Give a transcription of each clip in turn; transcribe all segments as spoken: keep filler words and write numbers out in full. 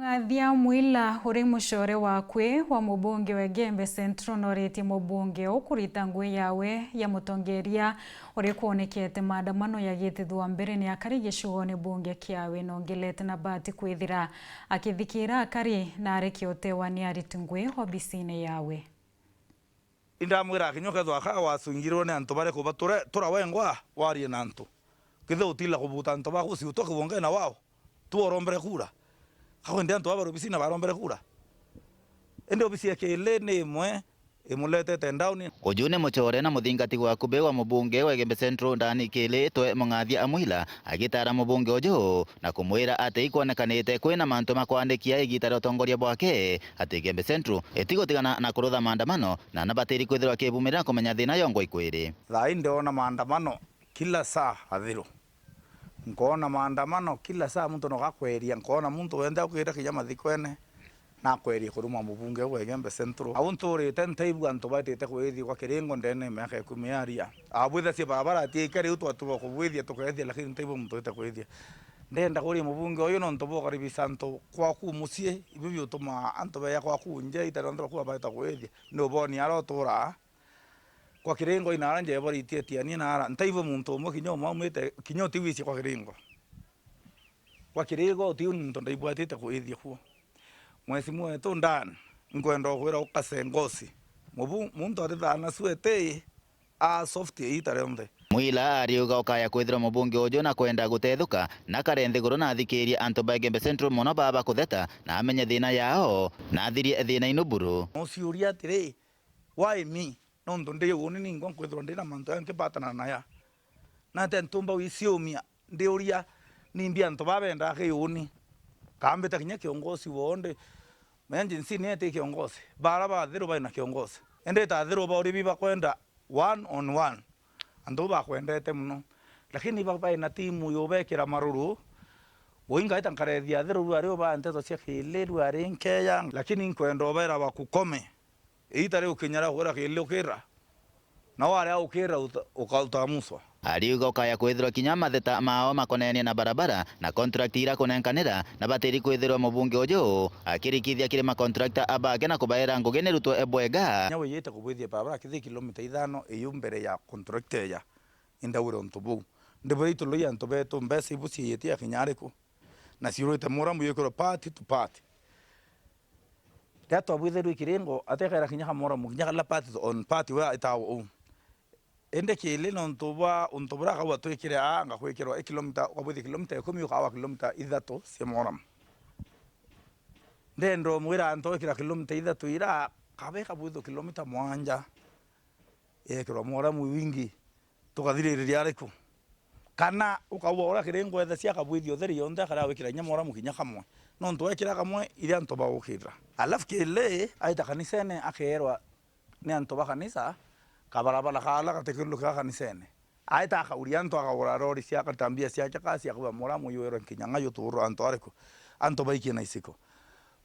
Ngathia Mwila uri mucore wakwe wa mubunge wa Igembe Central noritie mubunge ukurita ngui yawe ya mutongeria uri kwonekete maandamano ya gitithua mbere ni akari gicigone bunge kiawe nongelete na bati kwithira akithikira akari na arekia utewa ni ariti ngui obisine yawe. Indamwira kinya ukethwa ka wacungirwe ni antu bariku bature tura wengwa warie na antu. Kithe utila kubuta antu baku uciutwa kibungene wao. Tu orombere kura. Kakwende antu baba obisine barombere kura. Indi obisi ya kili ni imwe imuletete down. Uju ni mucore na muthingati gwa kubi wa mubunge wa Igembe Central Ndani Kili twe Mung'athia Amwila agitara mubunge uju na kumwira ati ikwonekanite kwina mantu makwandikia igita ria utongoria bwake ati Igembe Central itigutigana na kurutha maandamano na nabatiri kwithirwa akibumira na kumenya thina yongwa ikwiri. Thaa ii ndiona maandamano kila saa athiru. Nkoona maandamano kila saa, muntu no gakweria, nkoona muntu wenthe aukirite kinya mathikwene, nakwerie kuruma mubunge uu wa Igembe Central. Au nturite ntaigua antu baitite kwithia gwa kiringo ndene miaka ikumi yaria. Abwithacia barabara atiike riu twatuga kubwithia tukethia, lakini ntaigua muntu wite kwithia. Ndenda kuria mubunge uyu nontu bwa ukaribisa antu kwaku mucii, ibu biutumaa antu beya kwaku nje, ita rionthe bakua baita kwithia. Ni uboni aria uturaa. Kwa kiringo inara njeboritie tiania nara, ntaigua muntu umwe kinya umwe aumite, kinya utigwicia kwa kiringo. Kwa kiringo utiu muntu ndaibwatite kwithia kuo. Mheshimiwa wetu Ndani, nkwenda ukwira ukase ngosi. Mubu, muntu arithaa na sweat ii, a soft iita rionthe. Mwila ariuga ukaya kwithirwa mubunge uju na kwenda gutethuka, na kare nthiguru na athikirie antu ba Igembe Central mono baba kutheta, na amenye thina yao, na athirie thina inu buru. Nuciuria atiri, why me? Nontu ndi uni ningwa nkwithirwa ndina mantu ya nkipatana naya. Nate ntumba gwiciumia ndiuria nimbi antu baa bendaa kiuni? Kambita kinya kiongosi wonde. Menya jinsi ni eti kiongosi. Bara bathiru baina kiongosi. Indi tathiru bauri bi bakwenda one on one. Antu bakwendete muno. Lakini ba-, baina timu yubekira maruru. Uingaita nkarethia athiru rua riu ba nteto cia kili rua ri nkeya. Lakini nkwenda ubera bakukome. Iita riu kinya ria kwira kili ukira, na waria ukira uta-, ukauta muswa. Ariuga ukaya kwithirwa kinya matheta mao makonenie na barabara na contract ira kunenkanira, na batiri kwithirwa mubunge uju akirikithia kiri macontractor abake na kubaira ngugi ni rutwe bwega. Kinya wiyite kubwithia barabara kithi kilomita ithano iyu mbere ya contract eya, indawire untu buu. Ndibwira ituloi antu betu mbeca ibu ciiyite ya kinya ariku, na ciurite muramu yikirwe part to part. Riria twabwithirue kiringo, atekera kinya kamoramu, kinya kala part on part we itawa uu. Indi kili nontu bwa untu buria akauga twikire aa, ngakwikirwa i kilomita, ukabwithia kilomita ikumi, ukawa kilomita ithatu cia moramu. Ndenda umwira antu wikira kilomita ithatu ira, kaba ikabwithua kilomita mwanja, yekirwa moramu wingi. Tukathiririria ariku? Kana ukauga uria kiringo etha cia kabwithia utheri yonthe akaria wikira inya moramu kinya kamwe? Nontu wekira kamwe, iria antu bagukirira. Alafu kili aita kanisene akeerwa ni antu ba kanisa, kabarabara kaala gatikirulukaga kanisene. Aita akauria antu, akagura rori cia, akarita mbia ciake, kasi akauga, "Moramu uyu wirwe nkinya ng'ai uturwa antu ariku?" Antu baikie na iciko.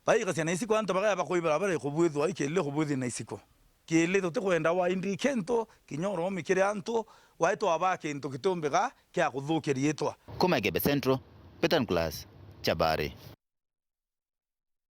Baikacia na iciko, antu bagaya bakuibara bari kubwithua, ai kili kubwithia na iciko. Kili tutikwenda waindi kintu, kinya uromi kiri antu, waitwa baa kintu gitiumbiga kia kuthukia riitwa. Kuma Igembe Central, Peter Nicholas, Chabari.